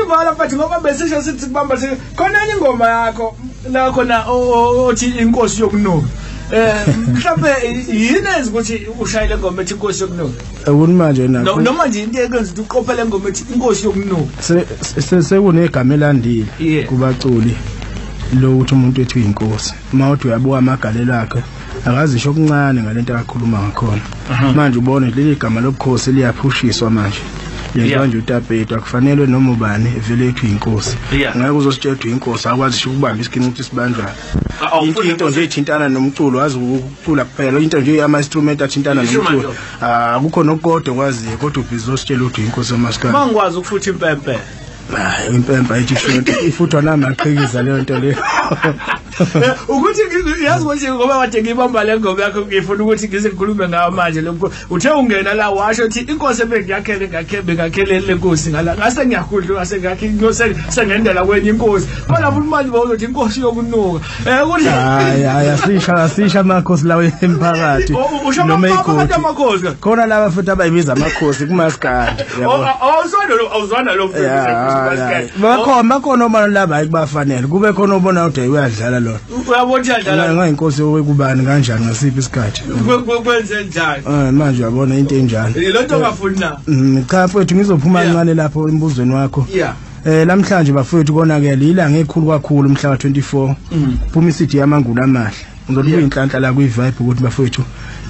Sivala mfethu ngoba besisho sithi kubamba khona enye ingoma yakho la khona othi inkosi yokunuka. Mhlawumbe yini enza ukuthi ushayele ingoma ethi inkosi yokunuka? Ukuthi manje nakho noma nje into ekwenza ukuthi uqophele ingoma ethi inkosi yokunuka. Sekunegama elandile kubaculi lo ukuthi umuntu ethi uyinkosi. Uma uthi uyabuka amagalelo akhe akazisho okuncane ngalento akakhuluma ngakhona. Manje ubone leli gama lobukhosi liyaphushiswa manje. Yenziwa nje utapetu akufanele noma ubani vele ethi uyinkosi. Ngeke uzositshela ukuthi uyinkosi akwazi ukubamba isikini ukuthi sibanjani. Into nje ithintana nomculo wazi ukucula kuphela into nje ama instrument athintana nomculo akukho nokodwa kwaziyo kodwa ubhizi ositshela ukuthi uyinkosi yamaskandi. Mangikwazi ukufutha impempe. Hayi impempe ayithisho ifuthwa namaqhikiza leyo nto leyo. Ukuthi yazi manje ngoba kade ngibamba le ngoma yakho ngifuna ukuthi ngize ngikhulume ngayo manje lokho uthe ungena la washo ukuthi inkosi ebengiyakhele ngakhele lenkosi ngala ngase ngiyakhudla ngase ngakhe inkosi sengendela kwenye inkosi khona futhi manje bawuzothi inkosi yokunuka ukuthi hayi asisha amakhosi lawo emphakathi noma igodi amakhosi khona laba futhi abayibiza amakhosi kumaskandi yabo awuzwana lo futhi bakhona obana laba ayikubafanele kube khona obona ukuthi uyadlala lo uyabona uyadlala ngayinkosi yokubani kanjani ngasiphi isikhathi kwenze njani manje uyabona into enjani lo nto ongafuni na cha mfowethu ngizophuma kancane lapho embuzweni wakho. Namhlanje bafowethu konakele ilanga ekhulu kakhulu umhla ka24 phuma iCD yamangula amahle. Ngizothi kuyinhlanhla la kwi vibe ukuthi bafowethu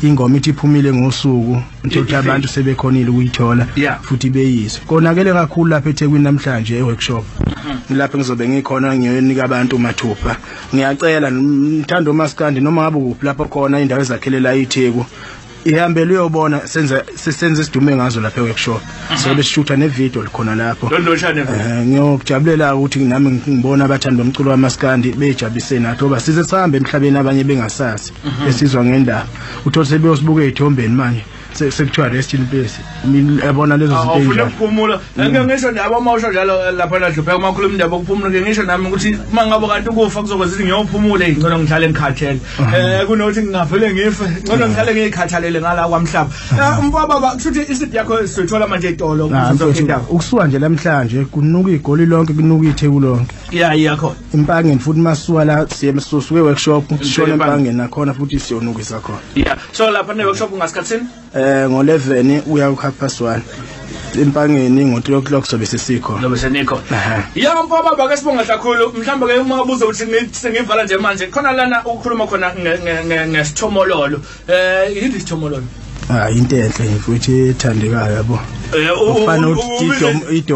ingoma ithi iphumile ngosuku ukuthi abantu sebekhonile ukuyithola futhi beyizwe. Konakele kakhulu lapha eThekwini namhlanje eworkshop. Lapho ngizobe ngikhona ngiyonika abantu mathupha. Ngiyacela ngithanda umaskandi noma ngabe kuphi lapho khona indawo ezakhelela iTheku. Ihambele uyobona senza sidume ngazo lapha eworkshop. Sobe sishutha nevideo likhona lapho. Ngiyokujabulela ukuthi nami ngibona abathandi bomculo wamaskandi bejabulise nathi ngoba size sihambe emhlabeni abanye bengasazi esizwa ngendaba. Uthole sebeyosibuka ezithombeni manje sekuthiwa rest in peace. Yabona lezo zinto ezinjalo. Awufuna ukuphumula. Ngeke ngisho nabo mawusho njalo lapha la Dlupheka makhuluma indaba yokuphumula ke ngisho nami ukuthi mangabe kanti ukufa kuzokwenza ukuthi ngiyophumula ngcono ngihlale ngikhathele. Kunokuthi ngingavele ngife ngcono ngihlale ngikhathalele ngala kwamhlaba. Mfaba kushuthi iCD yakho sithola manje etolo kuzonke indawo. Ukusuka nje namhlanje kunuka igoli lonke kunuka iTheku lonke. Yeah khona. Empangeni futhi masuka la siye sisuke workshop sishona empangeni nakhona futhi siyonukisa khona. Yeah. So lapha ne workshop ngasikhathini? Ngo-11 uya ku-1:30 empangeni ngo-3 o'clock sobe sesikho nobe senikho. Ya mfaba baba ke sibonga kakhulu mhlawumbe ke uma ubuza ukuthi sengivala nje manje khona lana ukukhuluma khona ngesithomololo yini isithomololo? Into enhle futhi ethandekayo yabo. Ufana ukuthi